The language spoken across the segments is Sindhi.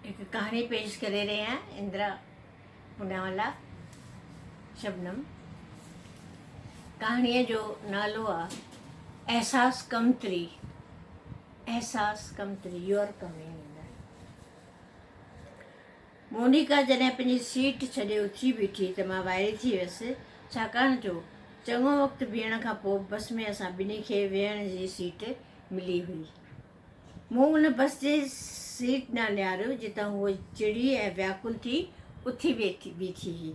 هڪ ڪهاڻي پيش ڪري رهي آهيان اندرا پوناوالا شبنم ڪهاڻيء جو نالو آ احساس ڪمتري احساس ڪمتري يو آر ڪمنگ اندرا مونيڪا جڏهن پنهنجي سيٽ ڇڏي اٿي بيٺي ته مان وائري ٿي ويس، ڇاڪاڻ جو چڱو وقت بيهڻ کان پوء بس ۾ اسان ٻنهي کي ويهڻ جي سيٽ ملي هئي. مون ان بس جي سيٽ ڏانهن نهاريو جتان هوء چڙي ۽ وياڪل ٿي اٿي بيٺي هئي.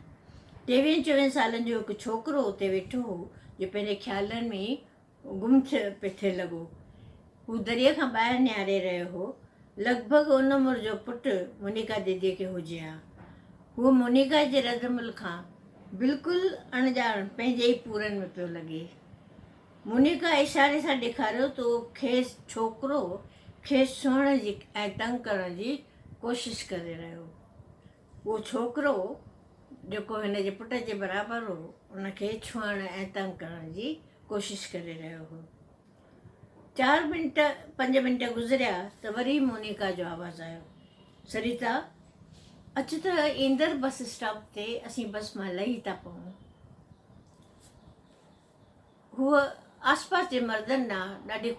ٽيويهن چوويهن سالن جو هڪ ڇوڪرو اتي ويٺو هو جو پنهنجي خيالن ۾ ئي گم پئي ٿي لڳو. هو دريء کان ٻاهر نهاري رهيو هو. لڳ ڀڳ ان عمر جو پٽ مونيڪا ديديء کي هجي ها. هوء مونيڪا جي رد عمل کان بلڪل اڻڄاڻ پنهنجي ئي پورن ۾ پيو لڳي. مونيڪا اشاري سان ڏيکاريو ته اهو کيس ڇوڪرو کيس ڇهڻ جي ۽ تنگ ڪرڻ جي ڪوشش ڪري رهيو. اهو ڇوڪرو جيڪو هن جي پٽ جي برابر هو، ان کي ڇهڻ ۽ تنگ ڪرڻ جي ڪوشش ڪري رهيو هو. چار منٽ پنج منٽ گذريا ته وري مونيڪا جو آواز آيو، سريتا، اچ ته ايندڙ بس اسٽاپ تي اسين بس مان لهي ٿا پئون. هوء آسپاس جي مردن ڏانهن ڏاڍي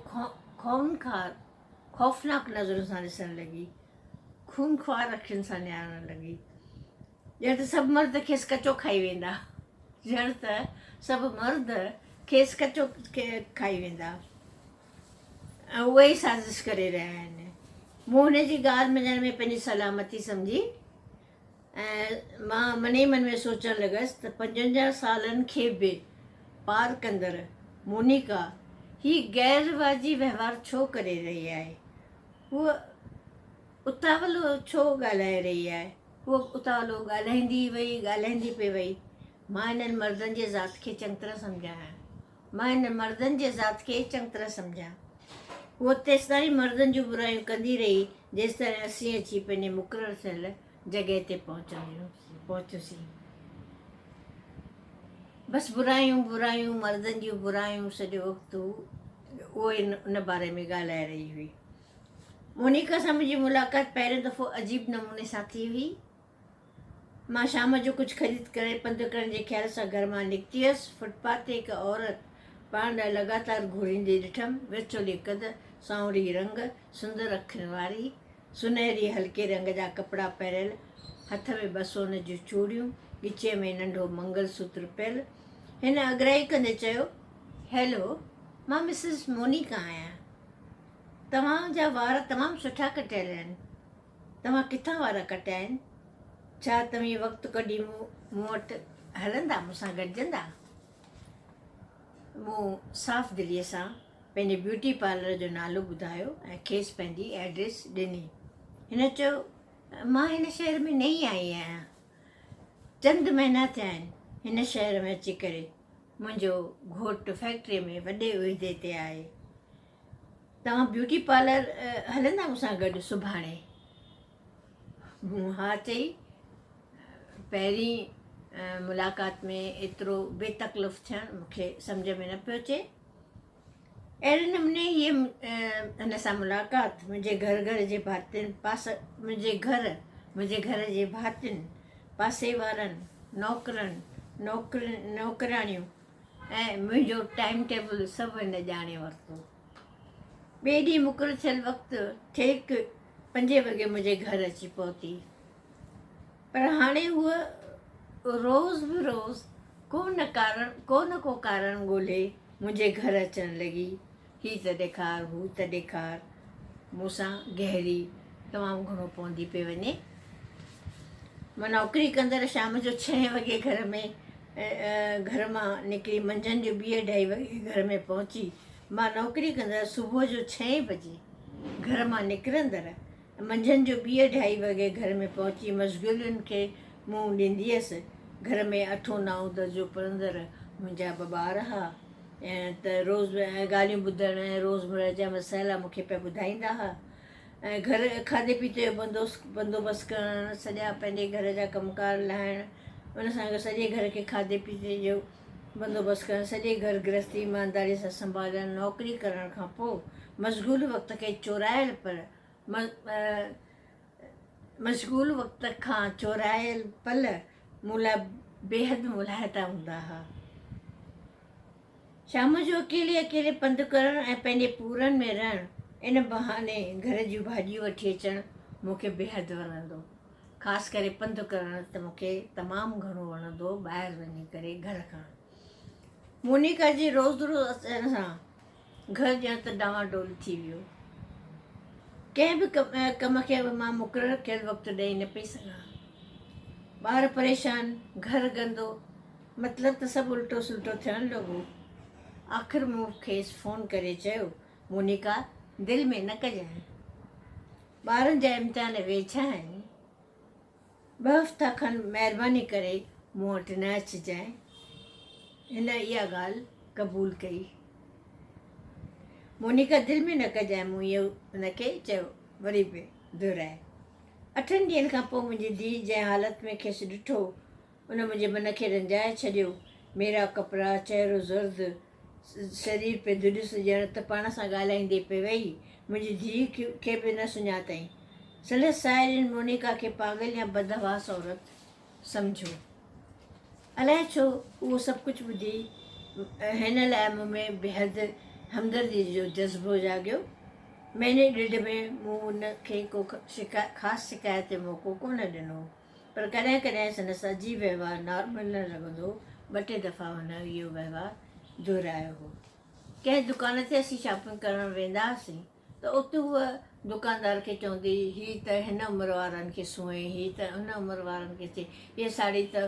خونخوار، خوفناڪ نظرن سان ڏسڻ لڳي. خونخوار اکين سان نهارڻ لڳي. ڄڻ ته سڀ مرد کيس ڪچو کائي ويندا. ڄڻ ته سڀ مرد کيس ڪچو کائي ويندا ۽ اهي ئي سازش ڪري رهيا آهن. مون هن جي ڳالهه مڃڻ ۾ پنهنجي سلامتي سمجهي ۽ مان من ئي من ۾ سوچڻ لڳس ته 55 سالن کي به پار ڪندڙ مونيڪا هي غير رواجي وهنوار ڇو ڪري رهي آهي؟ هوء اتاولو ڇو ڳالهائي رهي آهي؟ هوء اتاولو ڳالهائيندي ئي وئي، ڳالهائيندي پئي وئي. مان انهن مردن جي ذات کي چڱطرح سمجهان. مان انهن مردن جي ذات کي چڱطرح سمجهان. هوء تيستائين مردن جون برايون ڪندي رهي، جيستائين اسين اچي پنهنجي مقرر ٿيل جڳهه تي پهتيونسين. بس برايون، برايون، مردن جون برايون سڄو وقت هو اهو ئي ان باري ۾ ڳالهائي رهي هئي. مونيڪا سان منهنجي ملاقات پهريون دفعو عجيب نموني سان ٿي هئي. مان شام جو ڪجهه خريد ڪري پنڌ ڪرڻ جي خيال سان گهر مان نڪتي هيس. فٽ پاٿ تي هڪ عورت پاڻ ڏانهن لڳاتار گهوريندي ڏٺم. وچولي قد، سانوري رنگ، سندر اکين واري، سنهري هلڪي رنگ جا ڪپڙا پهريل، هٿ ۾ ٻه سون جون چوڙيون، ڳچيء ۾ ننڍو منگل سوتر پيل. هن اڳرائي ڪندي چيو، هيلو، مان مسز مونيڪا آهيان. توهان جا وار تمام سٺا ڪٽيل آهن. توهان ڪٿان وار ڪٽيا آهن؟ ڇا توهين وقت ڪڍي مون وٽ هلندا، مون سان گڏجندا؟ مون صاف دليء سان پنهنجي بيوٽي پارلر جو نالو ٻڌايو ۽ کيس پنهنجي ائڊريس ڏني. هن چيو، مان هن شهر ۾ نئين آئي آهيان. چند مهينا ٿيا آهن هن شهر ۾ اچي ڪري. منهنجو گهوٽ فيڪٽريء ۾ وڏي عهدي تي آهي. توهان بيوٽي پارلر هلندا مون سان گڏ سڀاڻي؟ مون ها چئي. پهرين ملاقات ۾ ايترو بي تڪلف ٿيڻ مون کي سمجهه ۾ نه پيو اچي. اهڙي نموني هيء هن سان ملاقات منهنجي گهر گهر جي ڀاتين پاس منهنجي گهر منهنجي گهر جي ڀاتين، پاسي وارن، نوڪرن، نوڪرين نوڪرياڻيون ۽ منهنجو ٽائيم ٽيبل سڀ هن ڄاڻي ورتو. ٻئي ڏينهن مقرر ٿيل وقت ٺيڪ پنجين وڳي منهنجي گهر اچي پهتي. پر هاڻي هوء روز به روز ڪو نه ڪارڻ ڪو نه ڪو ڪارڻ ڳولهي منهنجي گهر اچڻ لڳي. هي ته ڏيکار، هو ته ڏيکار. مون سان گهري تمام گهڻو پوندي پئي وڃي. مان نوڪري ڪندڙ شام جو ڇهين وڳي گهر ۾ گهر مان نڪري منجهند جو ٻي اڍائي وڳي گهر ۾ پهچي. مان نوڪري ڪندڙ صبح جو ڇهين بجي گهر مان نڪرندڙ منجهند جو ٻي اڍائي وڳي گهر ۾ پهچي مشغولين کي منهن ڏيندي هيس. گهر ۾ اٺون نائون درجو پڙهندڙ منهنجا ٻه ٻار ها ته روز ڳالهيون ٻڌڻ ۽ روزمره جا مسئلا مون کي پيا ٻڌائيندا ها ۽ گهر کاڌي پيتي جو بندوبست ڪرڻ، سڄا پنهنجي گهر جا ڪم ڪار لاهڻ، ان سان گڏ سڄي گهر کي کاڌي پيتي جو بندوبست ڪرڻ، سڄي گهر گرهستي ايمانداري سان سنڀالڻ، نوڪري ڪرڻ کان پوء مشغول وقت کي چورايل پر مشغول وقت کان چورايل پل مون لاء بيحد ملهائتا هوندا ها. شام جو اڪيلي اڪيلي پنڌ ڪرڻ ۽ پنهنجي پورن ۾ رهڻ، ان بهاني گهر جون ڀاڄيون وٺي اچڻ مون کي بيحد وڻندو. خاص ڪري پنڌ ڪرڻ ته مون کي تمام گهڻو وڻندو هو ٻاهر وڃي ڪري گهر کان. مونيڪا جي روز روز اچڻ سان گهر ڄڻ ته ڊانواڊول ٿي ويو. ڪنهن به ڪم کي به مان مقرر ڪيل وقت ڏئي نه پئي سگهان. ٻار پريشان، گهر گندو، مطلب ته سڀ الٽو سلٽو ٿيڻ لڳو. آخر مون کيس فون ڪري چيو، مونيڪا دل ۾ نه ڪجانء. ٻارن جا امتحان ويجها آهن. ٻه هفتا کن مهرباني ڪري مون وٽ نه اچجانء. هن اها ڳالهه قبول ڪئي. مونيڪا دل ۾ نه ڪجانء مون اهو هن کي چيو وري به دهرائي. اٺن ڏينهن کان پوء منهنجي ڌيء جنهن حالت ۾ کيس ڏٺو ان منهنجي من کي رنجائي ڇڏيو. ميرا ڪپڙا، چهرو زرد، شرير پئي ڌڏس ڄڻ ته پاڻ سان ڳالهائيندي پئي ويئي. منهنجي ڌيء کي به نه سڃاتائين. سندس ساهيڙين مونيڪا کي پاڳل يا بدحواس عورت سمجهيو. الائي ڇو اهو سڀ ڪجهه ٻڌي هن لاء مون ۾ بيحد همدرديء جو جذبو جاڳيو. مهيني ڏيڍ ۾ مون ان کي ڪو خاص شڪايت جو موقعو ڪونه ڏنو. پر ڪڏهن ڪڏهن سندس عجيب وهنوار نارمل نه لڳندو هو. ٻه ٽي دفعا هن اهو وهنوار دهرايو هو. ڪنهن دڪان تي اسين شاپنگ ڪرڻ ويندا هئاسين ته اتي هوء دڪاندار کي چوندي هئي ته هن عمر وارن کي سونهين، هي ته ان عمر وارن کي چي، هيء ساڙهي ته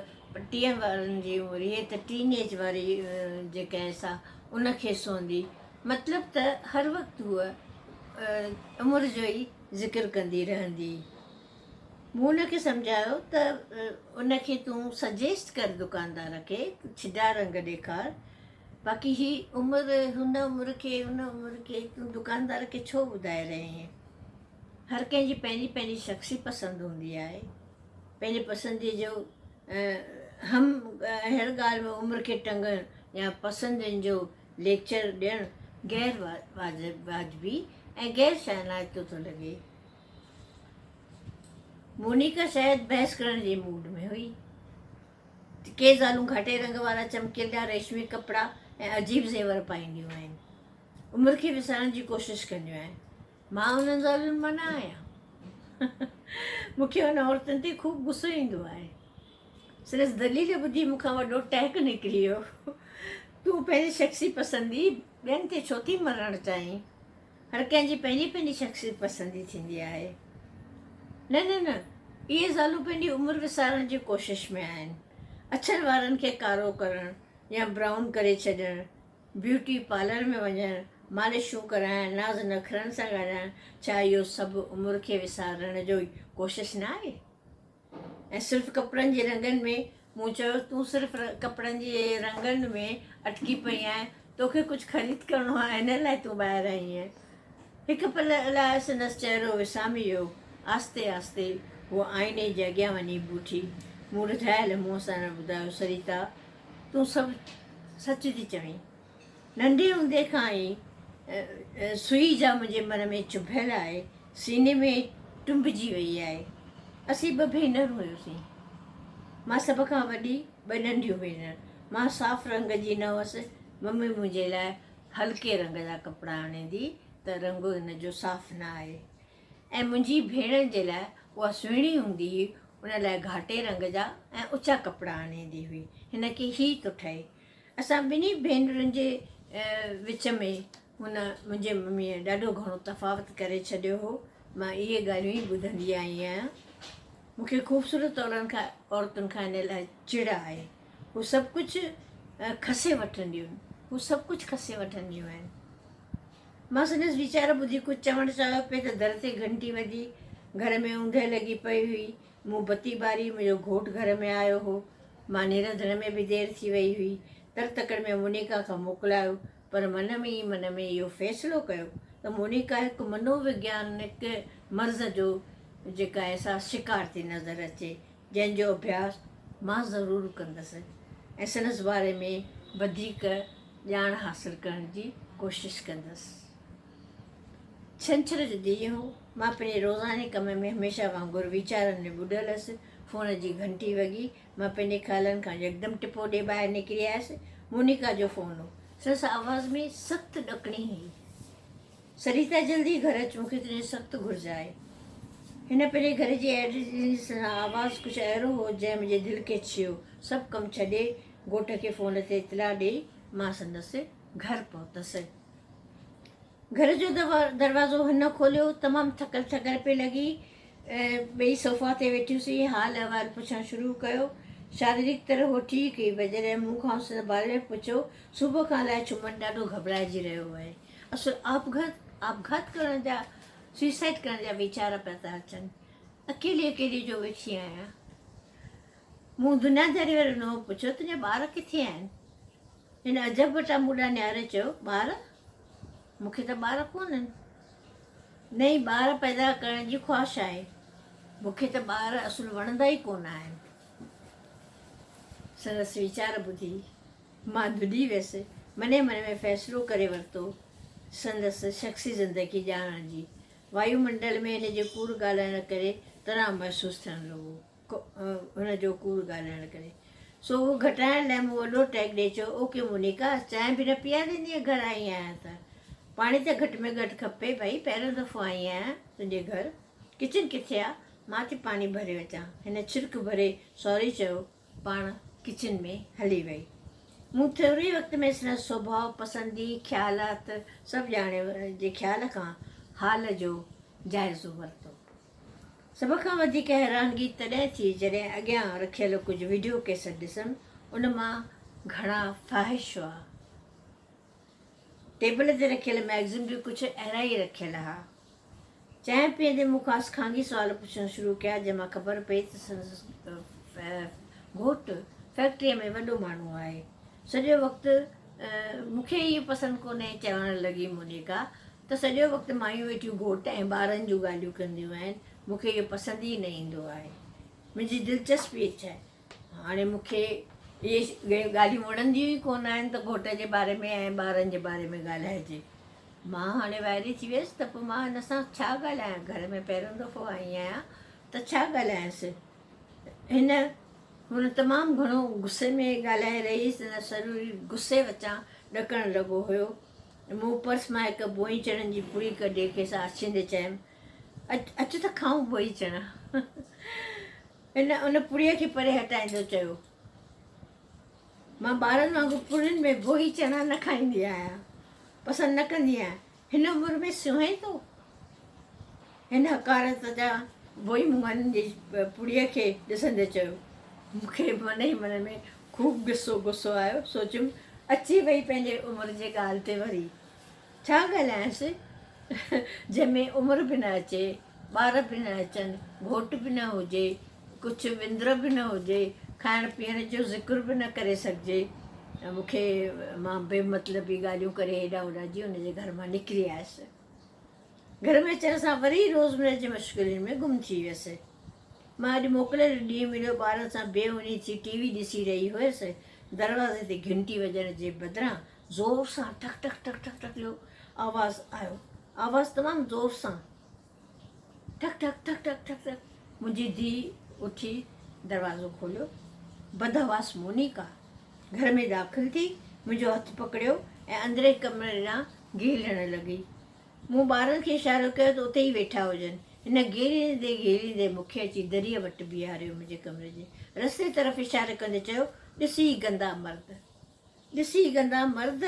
ٽيهن وارن جي عمر، هيء ته ٽين ايج واري جيڪا آهي سا ان کي سونهندي. مطلب ته هر وقت هوء عمر جو ئي ذڪر ڪندي رهندي. مون ان کي سمجهايو ته ان کي تون سجيسٽ ڪر دڪاندار کي ڇڊا رنگ ڏيکار باقي هي عمر هن عمر کي ان عمر کي تون دڪاندار کي ڇو ٻڌائي رهي آهين هر ڪنهن جي پنهنجي پنهنجي شخصي پسند هوندي آهي پنهنجي پسندي جو هم هر ڳالهه ۾ عمر کي ٽنگڻ يا پسندين جو ليڪچر ڏيڻ غير واجبي ۽ غير شانائتو ٿو لڳي. مونيڪا شايد بحث ڪرڻ جي موڊ ۾ هئي. ڪي زالون گهاٽي رنگ وارا چمڪيلا ريشمي ڪپڙا ۽ عجيب زيور پائينديون آهن. عمر کي وسارڻ جي ڪوشش ڪنديون آهن. مان انهن زالن مان نه آهيان. مون کي انهن عورتن تي خوب غصو ايندو آهي. سندس دليل ٻڌي مون کان وڏو ٽهڪ نڪري ويو. تون پنهنجي شخصي پسندي ٻين تي ڇو ٿي مڙهڻ چاهين؟ هر ڪنهن جي پنهنجي پنهنجي شخصي پسندي ٿيندي آهي. نه نه نه اهي زالون پنهنجي عمر وسارڻ جي ڪوشش ۾ آهن. اڇن وارن کي ڪارو ڪرڻ يا برائون ڪري ڇڏڻ، بيوٽي پارلر ۾ وڃڻ، مالشون ڪرائڻ، ناز نخرن سان ڳالهائڻ، ڇا اهو سڀ عمر کي وسارڻ جو ئي ڪوشش نه آهي؟ ۽ صرف ڪپڙن جي رنگن ۾، مون چيو، تون صرف ڪپڙن جي رنگن ۾ اٽڪي پئي آهين، توکي ڪجهه خريد ڪرڻو آهي، ان لاء تون ٻاهر آئي آهين. هڪ پل لاء سندس چهرو وسامي ويو. آهستي آهستي هوء آئيني جي اڳيان وڃي بيٺي. مون رجهايل منهن سان ٻڌايو، سريتا، تون سڀ سچ ٿي چوين. ننڍي هوندي کان ئي سوئي جا منهنجي من ۾ چڀيل آهي، سيني ۾ ٽنبجي وئي آهي. اسين ٻه ڀينرون هيوسين. مان سڀ کان وڏي، ٻه ننڍيون ڀينر. مان صاف رنگ جي نه هئس. ممي منهنجي لاء هلڪي رنگ جا ڪپڙا آڻيندي ته رنگ هن جو صاف نه آهي ۽ منهنجي ڀيڻ جي لاء اها سهڻي هوندي هئي، ان لاء گهاٽي رنگ جا ۽ اچا ڪپڙا آڻيندي هئي. هن کي هي ٿو ٺهي. اسان ٻنهي ڀينرن جي وچ ۾ هن منهنجي مميء ڏاڍو گهڻو تفاوت ڪري ڇڏيو هو. مان اهي ڳالهيون ئي ٻڌندي آئي آهيان. مون کي خوبصورت عورتن کان ان لاء چڙ آهي. هو سڀ ڪجهه کسي وٺنديون هو سڀ ڪجهه کسي وٺنديون آهن. مان سندس ويچار ٻڌي ڪجهه چوڻ چاهيو پئي ته در تي گهنٽي وڄي. گهر ۾ اوندهه لڳي پئي هئي. مون بتي ٻاري، منهنجو گهوٽ گهر ۾ آيو هو. ماني رڌڻ ۾ به دير ٿي وئي هئي. تڙ تڪڙ ۾ مونيڪا کان موڪلايو، پر من ۾ ئي من ۾ اهو فيصلو ڪيو ته مونيڪا هڪ منووگيانڪ مرض جو جيڪا آهي سا شڪار ٿي نظر اچي، جنهن جو اڀياس مان ضرور ڪندس ۽ سندس باري ۾ وڌيڪ ڄاڻ حاصل ڪرڻ جي ڪوشش ڪندس. ڇنڇر جو ڏينهن هو. مان پنهنجي روزاني ڪم ۾ هميشه وانگر ويچارن ۾ ٻڏل هيس. فون جي گهنٽي وڳي. مان پنهنجي خيالن کان يڪدم ٽپو ڏئي ٻاهر نڪري آيس. مونيڪا جو فون هو. سندس آواز ۾ سخت ڏڪڻي هئي. سريتا جلدي گهر اچ، مون کي تنهنجي سخت گهرج آهي. هن پنهنجي گهر جي ائڊريس ڏني. سندس آواز ڪجهه اهڙو هو، جنهن منهنجي دل کي ڇهيو. سڀ ڪم ڇڏي، گهوٽ کي فون تي اطلاع ڏئي، مان سندس گهر پهتس. گهر جو دروازو هن کوليو. تمام ٿڪل ٿڪل پئي لڳي. ٻئي صوفا تي ويٺيونسين. حال احوال پڇڻ شروع ڪيو. شاريرڪ طرح هوء ٺيڪ هئي، پر جڏهن مون کانئس ان باري ۾ پڇيو، صبح کان الائي ڇو من ڏاڍو گهٻرائجي رهيو آهي. اصل آپگهات آپگهات ڪرڻ جا، Suicide ڪرڻ جا ويچار پيا ٿا اچن. اڪيلي اڪيلي جو ويٺي آهيان. مون دنياداري وارو نئون پڇيو، تنهنجا ٻار ڪٿي آهن؟ هن عجب وٽان مون ڏانهن نهاري چيو، ٻار؟ مون کي ته ٻار ڪونهن. نه ئي ٻار پيدا ڪرڻ جي خواهش آهي. مون کي ته ٻار اصل وڻندا ئي ڪونه آهن. سندس ويچار ٻڌي مان ڌڏي ويس. من ئي من ۾ فيصلو ڪري ورتو سندس شخصي زندگي ڄاڻڻ جي. وايو منڊل ۾ هن جي ڪوڙ ڳالهائڻ ڪري تناء محسوس ٿيڻ لڳو. هن جو ڪوڙ ڳالهائڻ ڪري. سو اهو گهٽائڻ لاء مون وڏو ٽيڪ ڏئي چيو، اوڪي مونيڪا، چانهه به نه پياريندينء گهر آئي آهيان ته. پاڻي ته گهٽ ۾ گهٽ کپي ڀئي، پهريون دفعو آئي آهيان تنهنجي گهر. ڪچن ڪٿي آ؟ مان ٿي پاڻي ڀري اچان. هن ڇرڪ ڀري سوري چيو، پاڻ ڪچن ۾ هلي وئي. مون ٿوري ئي وقت ۾ سندس سوڀاء، پسندي، خيالات سڀ ڄاڻي جي خيال کان حال جو جائزو ورتو. سڀ کان وڌيڪ حيرانگي تڏهن ٿي جڏهن اڳيان رکيل ڪجهه وڊيو ڪيسٽ ڏسم، ان مان گهڻا فاحش هئا. ٽيبل تي رکيل مئگزين به ڪجهه اهڙا ئي رکيل ها. چانهه پيئندي مون کانئس خانگي سوال پڇڻ شروع ڪيا، جنهن مان خبر پئي ته سندس گهوٽ فيڪٽريء ۾ وڏو ماڻهو آهي. سڄو وقت مون کي اهو پسند ڪونهي چوڻ لڳي مونيڪا ته سڄو وقت مايون ويٺيون گهوٽ ۽ ٻارن جون ڳالهيون ڪنديون آهن، مون کي اهو پسند ئي نه ايندو آهي. منهنجي دلچسپي ڇا آهي؟ هاڻي مون کي اهي ڳالهيون وڻنديون ئي ڪونه آهن ته گهوٽ جي باري ۾ ۽ ٻارن جي باري ۾ ڳالهائجي. مان هاڻي وائري ٿي ويس ته پوء مان هن سان ڇا ڳالهايان؟ گهر ۾ پهريون دفعو آئي آهيان ته ڇا ڳالهايانس؟ هن هن تمام گهڻو غصي ۾ ڳالهائي رهي هئي، سندس سرير غصي وچان ڏڪڻ لڳو هيو. مون پرس مان هڪ بوئي چڻن جي پڙي ڪڍي کيس آڇيندي چيم، اچ اچ ته کائون بوئي چڻا. هن ان پڙيء کي پري هٽائيندو چيو، مان ٻارن وانگر پڙين ۾ بوئي چڻا نه کائيندي آهيان، پسند نه ڪندي آهيان. هن عمر ۾ سونهين ٿو؟ هن حقارت جا بوئي مڱن جي پڙيء کي ڏسندي چيو. مون کي من ئي من ۾ خوب غصو غصو آيو. سوچيم، اچي وئي پنهنجي عمر جي ڳالهه تي وري. ڇا ڳالهايانس، جنهن ۾ عمر به نه اچي، ٻار به نه اچن، گهوٽ به نه هجي، ڪجهه وندر به نه هجي، کائڻ پيئڻ جو ذڪر به نه ڪري سگهجي. مون کي مان بي مطلبي ڳالهيون ڪري هيڏانهن هوڏانهن جي هن جي گهر مان نڪري آيس. گهر ۾ اچڻ سان وري روزمره جي مشغولين ۾ گم ٿي ويس. مان اڄ موڪليل ڏينهن مليو ٻارن سان بي اوني ٿي ٽي وي ڏسي رهي هيس. دروازي تي گهنٽي وڄڻ جي بدران زور سان ٺڪ ٺڪ ٺڪ ٺڪ ٺڪ جو آواز آيو. آواز تمام زور سان ٺڪ ٺڪ ٺڪ ٺڪ ٺڪ ٺڪ. منهنجي ڌيء اٿي دروازو کوليو. بدحواس مونيڪا گهر ۾ داخل ٿي منهنجو هٿ پڪڙيو ۽ اندرين ڪمري ڏانهن گهيلڻ لڳي. مون ٻارن کي اشارو ڪيو ته اتي ئي ويٺا هجن. هن گهيريندي گهيريندي مون کي اچي دريء وٽ بيهاريو. منهنجي ڪمري جي رستي طرف اشارو ڪندي چيو، ڏس هي گندا مرد. ڏس هي گندا مرد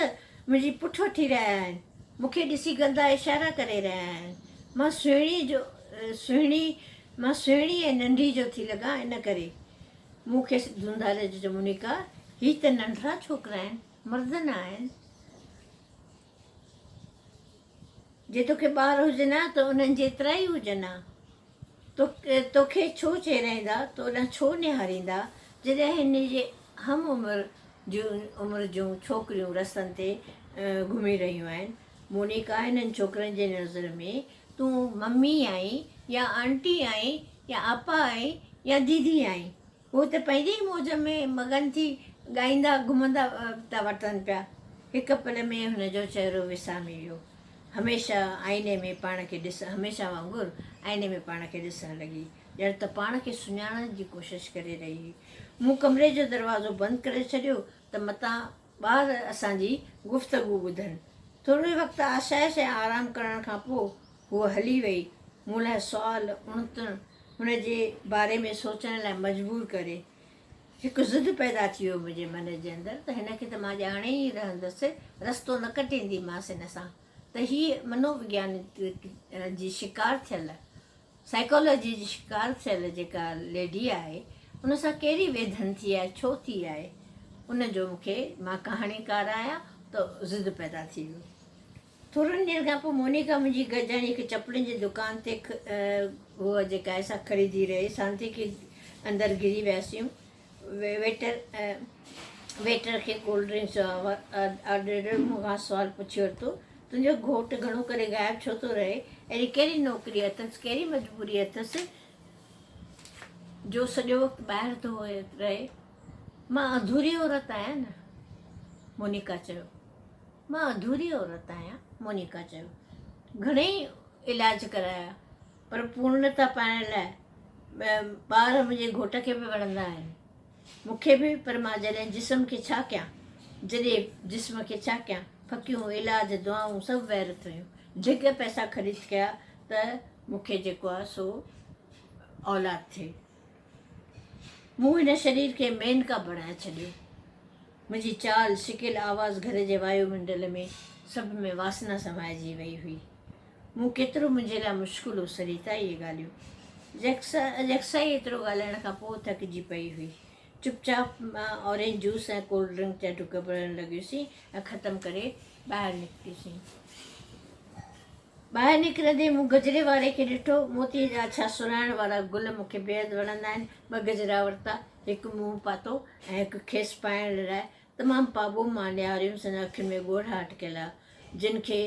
منهنجي پٺ وٺي رهيا آهن. مون کي ڏسي گندا اشارا ڪري رهيا آهن. مان سهڻي جو سهڻي مان سهڻي ۽ ننڍي جو ٿي لڳان ان ڪري. مون کيس ڌونڌاري چيو، مونيڪا، هي ته ننڍڙا ڇوڪرا آهن، مرد نه آهن. جي توکي ٻار هجن ها ته انهن جيترا ئي هجن ها. توکي ڇو چيرائيندا، تو ڏانهن ڇو نهاريندا، جڏهن هن جي هم عمر جون عمر جون ڇوڪريون رستن تي گهمي رهيون آهن. مونيڪا، هنن ڇوڪرن جي نظر ۾ تون ممي آهين يا آنٽي آهين يا آپا آهين يا ديدي آهين. هو ته پنهنجي ئي موج ۾ مگن ٿي ڳائيندا گهمندا ٿا وتن پيا. هڪ پل ۾ هن جو چهرو وسامي ويو. هميشه آئيني ۾ پاڻ کي ڏس هميشه وانگر آئيني ۾ پاڻ کي ڏسڻ لڳي، ڄڻ ته پاڻ کي سڃاڻڻ جي ڪوشش ڪري رهي هئي. مون ڪمري جو دروازو بند ڪري ڇڏيو ته متان ٻار اسان جي گفتگو ٻڌن. ٿورو ئي وقت آسائش ۽ آرام ڪرڻ کان پوء هوء هلي وئي. مون لاء سوال، اڻتڻ، هن جي باري ۾ سوچڻ لاء مجبور ڪري هڪ ضد پيدا ٿي ويو منهنجي من جي اندر ته هن کي ته مان ڄاڻي ئي رهندس، رستو نه ڪٽينديمانس هن سان ته هيء منووگيان جي شڪار ٿيل، سائيڪالاجي جي شڪار ٿيل جيڪا ليڊي آهي، ان سان ڪهڙي ويڌن ٿي آهي، ڇو ٿي آهي، ان جو مون کي، مان ڪهاڻيڪار آهيان ته ضد پيدا ٿي ويو. ٿورن ڏينهن کان پوء مونيڪا منهنجي گڏجاڻي هڪ چپلن جي دڪان تي هوء جيڪا آهي سا خريدي رهي. سانتيڪي اندر گهري وياسين. ويٽر ويٽر کي ڪولڊ ڊرنڪس جو آرڊر ڏنو. مون کان سوال پڇي ورتو، تنهنجو گهوٽ گهڻو ڪري غائب ڇو ٿو رهي؟ اهڙي ڪهڙي نوڪري اٿس، ڪهڙي مجبوري اٿس جو سڄو وقت ٻاهر ٿو رهي؟ مان اڌوري عورت آهيان نه؟ مونيڪا چيو. مان اڌوري عورت آهيان، مونيڪا چيو. گهڻيئي علاج ڪرايا، پر پورڻتا پائڻ لاء ٻار منهنجي گهوٽ کي به وڻندا آهن، مون کي به، پر مان جڏهن جسم کي ڇا ڪيان، جڏي جسم کي ڇا ڪيان، ڦڪيون، علاج، دعائون سڀ ويرٿ ويون. ڍڳ پئسا خريد ڪيا ته مون کي جيڪو آهي سو اولاد ٿئي. مون هن شرير کي مينڪا بڻائي ڇڏيو. منهنجي چال، شڪل، آواز گهر جي وايو منڊل ۾ سڀ ۾ واسنا سمائجي وئي هئي. مون ڪيترو منهنجي لاء مشڪل هو سريتا اهي ڳالهيون. جيڪسائي ايترو ڳالهائڻ کان پوء ٿڪجي پئي هئي. چپ چاپ مان اورينج جوس ۽ ڪولڊ ڊرنڪ جا ڍڪ ڀرڻ لڳيوسين ۽ ختم ڪري ٻاهر نڪتيسين. ٻاهر نڪرندي مون گجري واري کي ڏٺو. موتيء جا اڇا سرهاڻ وارا گل مون کي بيحد وڻندا آهن. ٻه گجرا ورتا. هڪ مون پاتو ۽ هڪ کيس پائڻ لاء. تمام پاٻوهه مان نهاريم. سندن اکين ۾ ڳوڙها اٽڪيل ها، جن کي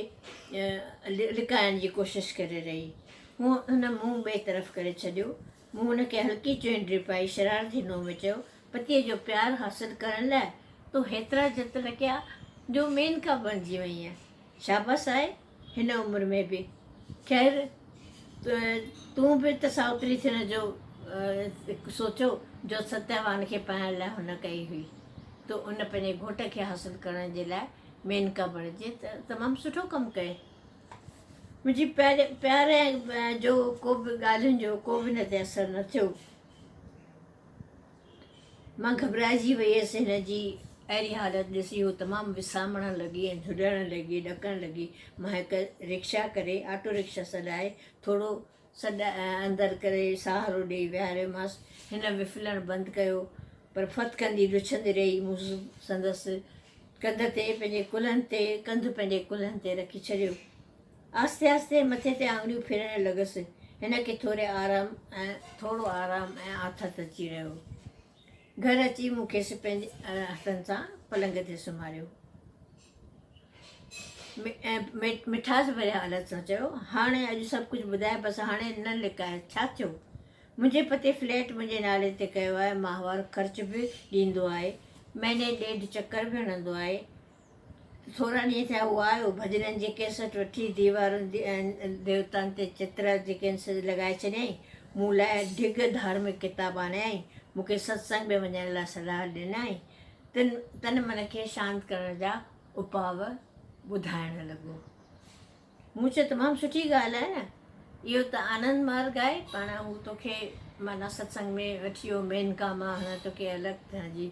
لڪائڻ جي ڪوشش ڪري رهي. هن منهن ٻئي طرف ڪري ڇڏيو. مون هن کي هلڪي چهنڊڙي پائي شرارتي نوع ۾ چيو، پتيء جو پيار حاصل ڪرڻ لاء تو هيترا جتن ڪيا جو مينڪا بڻجي وئينء. شابس آهي هن عمر ۾ به. خير تون به ته ساوتري ٿيڻ جو سوچيو جو ستيوان کي پائڻ لاء هن ڪئي هئي. تو ان پنهنجي گهوٽ کي حاصل ڪرڻ جي لاء مينڪا بڻجي ته تمام سٺو ڪم ڪئي. منهنجي پيار جو ڪو به ڳالهين جو ڪو به هن تي اثر نه ٿيو. مان گهٻرائجي ويس. هن جي اهڙي حالت ڏسي هوء تمام وسامڻ لڳي ۽ ڌڏڻ لڳي، ڏڪڻ لڳي. مان هڪ رڪشا ڪري، آٽو رڪشا سڏائي، ٿورو سڏ اندر ڪري سهارو ڏيئي ويهاريومانس. هن وڦلڻ بند ڪيو، پر ڦٿڪندي لڇندي رهي. مون سندس ڪنڌ تي پنهنجي ڪلهن تي ڪنڌ پنهنجي ڪلهن تي رکي ڇڏيو. آهستي آهستي مٿي تي آڱريون ڦيرڻ لڳس. هن کي ٿوري آرام ۽ ٿورو آرام ۽ آٿت اچي رهيو. گهر اچي مون کيس پنهنجي هٿن سان پلنگ تي سمهاريو ۽ مٺاس ڀري حالت سان چيو، هاڻي اڄ سڀ ڪجهه ٻڌاء، بس هاڻي نه لڪاء، ڇا ٿيو؟ منهنجي پتي فليٽ منهنجي نالي تي ڪيو آهي، ماهوار خرچ به ڏيندو آهي، مهيني ڏيڍ چڪر به هڻندو آهي، ٿورا ڏينهن ٿيا هو آيو، ڀڄنن جي ڪيسٽ وٺي ديوارن ۽ ديوتائن تي چتر جيڪي آهن سي لڳائي ڇڏيائين. مون لاء ڍڳ ڌارمڪ ڪتاب آڻيائين. مون کي ستسنگ ۾ وڃڻ لاء صلاح ڏنائين. تن تن من کي شانت ڪرڻ جا اپاء ٻڌائڻ لڳو. مون چيو تمام سٺي ڳالهه آهي نه، اهو ته آنند مارگ آهي، پاڻ هو توکي معنيٰ ستسنگ ۾ وٺي ويو، مينڪا مان هن توکي الڳ ٿيڻ جي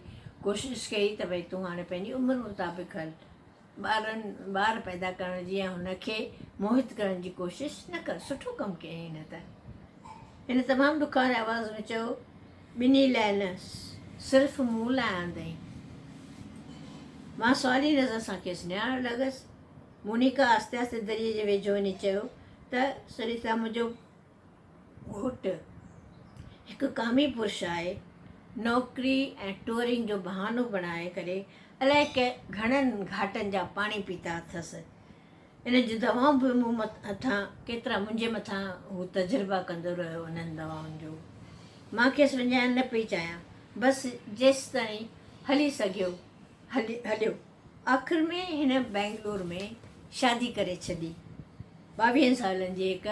ڪوشش ڪئي ته ڀئي تون هاڻي پنهنجي عمر مطابق هل، ٻارن ٻار پيدا ڪرڻ جي ۽ هن کي موهت ڪرڻ جي ڪوشش نه ڪر، سٺو ڪم ڪيائين نه ته. هن تمام ڏکاري آواز ۾ چيو، ٻنهي لاء نه، صرف مون لاء آندئين. مان سوالي نظر سان کيس نهارڻ لڳس. مونيڪا آهستي آهستي دريء جي ويجهو وڃي چيو ته، سريتا منهنجو گهوٽ هڪ ڪامي پرش آهي. نوڪري ۽ ٽوئرنگ جو بهانو بڻائي ڪري الائي گهڻن گهاٽن جا پاڻي پيتا اٿس. ان جون دوائون به مون هٿان ڪيترا منهنجي مٿان هو تجربا ڪندو رهيو انهن دوائن جو. مان کيس وڃائڻ نه پئي چاهيان. بس جيستائين هلي سگهيو هليو. آخر ۾ هن بئنگلور ۾ شادي ڪري ڇڏي. 22 سالن جي هڪ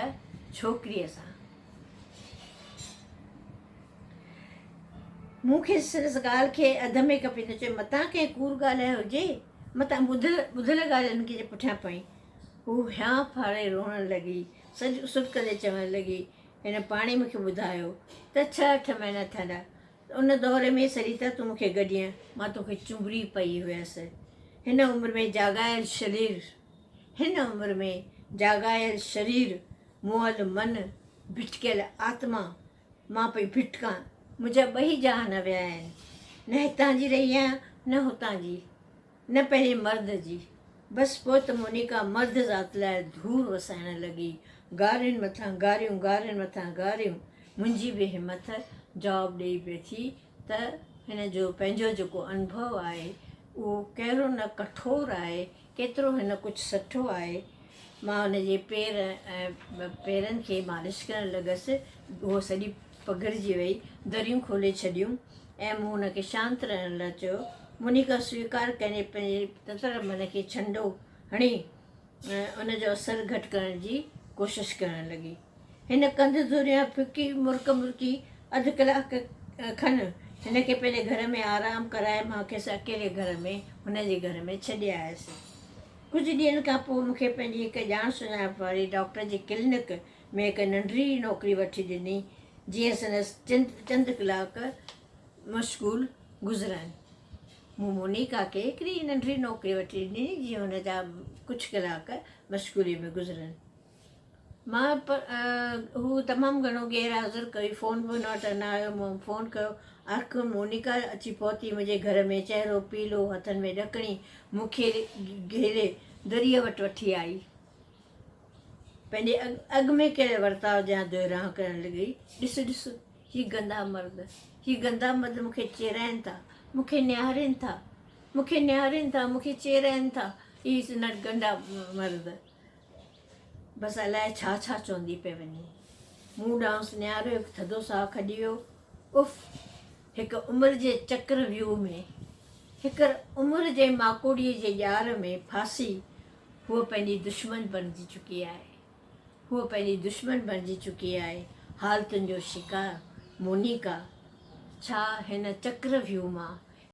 ڇوڪريء سان. مون کيس سندس ڳالهه کي اڌ ۾ ڪپيندي چيو، متان ڪنهن ڪوڙ ڳالهايو هجي، متان ٻڌل ٻڌل ڳالهين جي پٺيان پئين. هوء هيانء ڦاڙي روئڻ لڳي، سڏ سڏڪندي چوڻ لڳي، هن پاڻهي مون کي ٻڌايو ته ڇهه اٺ مهينا ٿيا ان دور ۾ سريتا تون مون کي گڏينء، مان توکي چنبڙي پئي هيس. هن عمر ۾ جاڳايل شرير، هن عمر ۾ جاڳايل شرير، مئل من، ڀٽڪيل آتما، مان پئي ڀٽڪان، منهنجا ٻئي جهان ويا آهن، نه هتان جي رهي آهيان نه هتان جي. نه پنهنجي مرد جي. بس پوء ته مونيڪا مرد ذات لاء ڌوڙ وسائڻ لڳي. گارين مٿان گاريون، گارين مٿان گاريون. منهنجي به همٿ جواب ڏئي پئي ٿي ته هن جو پنهنجو جيڪو انڀو آهي، اهو ڪهڙو نه ڪٺور آهي، ڪيترو هن ڪجهه سٺو آهي. مان هن جي پير ۽ پيرن کي مالش ڪرڻ لڳس. هوء سڄي پگهرجي وئي. دريون کولي ڇڏيون ۽ مون هن کي شانت رهڻ لاء چيو. مونيڪا سويڪار ڪندي پنهنجي تتل من کي ڇنڊو هڻي ان جو اثر گهٽ ڪرڻ جي ڪوشش ڪرڻ لڳي. هن ڪنڌ ڌريان ڦڪي مرڪ مرڪي اڌ ڪلاڪ کن هن کي پنهنجي گهر ۾ آرام ڪرائي مان کيس اڪيلي گهر ۾ هن جي گهر ۾ ڇڏي آيس. ڪجهه ڏينهن کان پوء مون کي پنهنجي هڪ ڄاڻ سڃاڻپ واري ڊاڪٽر جي ڪلينڪ ۾ هڪ ننڍڙي نوڪري وٺي ڏني، جيئن سندس چند ڪلاڪ مشغول گذرن. مون مونيڪا کي هڪڙي ننڍڙي نوڪري وٺي ڏني، جيئن هن جا ڪجهه ڪلاڪ مشغوليء ۾ گذرن. مان پر هو تمام گهڻو غير حاضر ڪئي، فون به هن وٽ نه آيو، مون فون ڪيو، آخر مونيڪا اچي پهتي منهنجي گهر ۾، چهرو پيلو، هٿن ۾ ڏڪڻي، مون کي گهيري دريء وٽ وٺي آئي. پنهنجي اڳ ۾ ڪيل ورتاء جيان دهراء ڪرڻ لڳي، ڏس ڏس، هي گندا مرد، هي گندا مرد مون کي چيرائين ٿا، مون کي نهارين ٿا، مون کي نهارين ٿا، مون کي چيرائين ٿا، هي گندا مرد. بس الائي ڇا ڇا چوندي پئي وڃي. مون ڏانهس نهاريو هڪ ٿڌو ساهه کڄي ويو. اف! هڪ عمر جي چڪر ويوهه ۾، هڪ عمر جي ماڪوڙيء جي ڄار ۾ ڦاسي هوء پنهنجي دشمن بڻجي چڪي آهي. هوء پنهنجي دشمن بڻجي چڪي آهي. حالتن جو شڪار مونيڪا ڇا هن چڪر ويوهه مان.